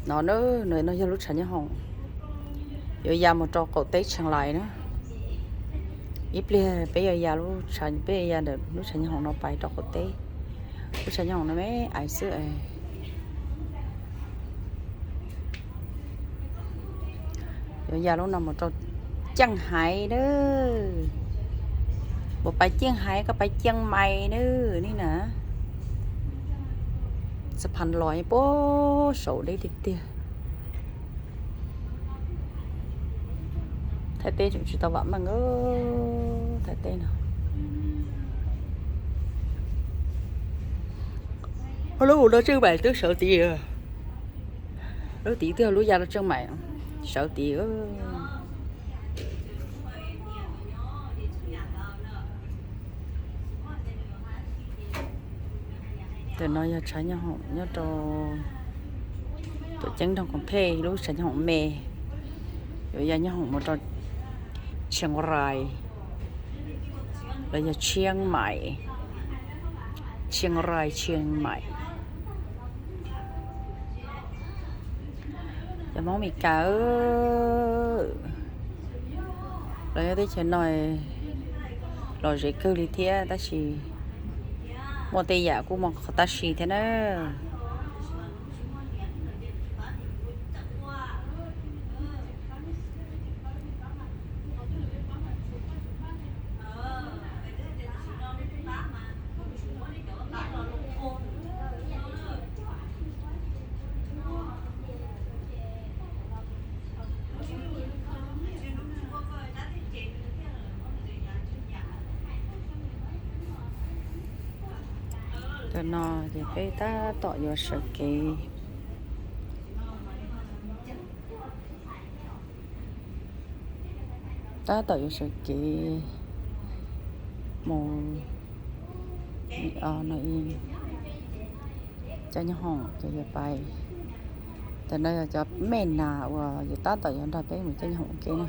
No na, no yog lub tshav nyob hoom, yuav ya mus rau qaum teb Tsheej Lais na. Ib pliag peb yuav ya lub tshav, peb yuav ya ntawm lub tshav nyob hoom no pais rau qaum teb. Lub tshav nyob hoom no me ais xwb. Yuav ya lub no mus rau Ceej Haiv na. Puas pais Ceej Haiv, koj pais Ceej Mais na, ni na. Xab phan los puag saum deb tiag tiag. Thaib teb tseem tsis tau vam meej, Thaib teb no. Lub no Ceej Mais twb sawv tid. Lub tid twb yog lub ya rau Ceej Mais, sawv tid. Ntawm no yog tshav nyob hoom nyob rau tuam ceeb nroog Koom Thej, lub tshav nyob hoom me, yuav ya nyob hoom mus rau Tsheej Rais los yog Tsheej Mais, Tsheej Rais, Tsheej Mais. Cov Hmoob Mes Kas los nyob teb chaws no lom zem kawg li thiab, tab sis muaj tej yam kuj muaj qhov tab sis thiab na. Tam no ces peb tab tom yuav sawv kev, tab tom yuav sawv kev mus no, cov nyob hoom ces yuav pais. Tam no yog cov mej nas uas yuav tab tom yuav nrog peb mus cov nyob hoom ua ke na.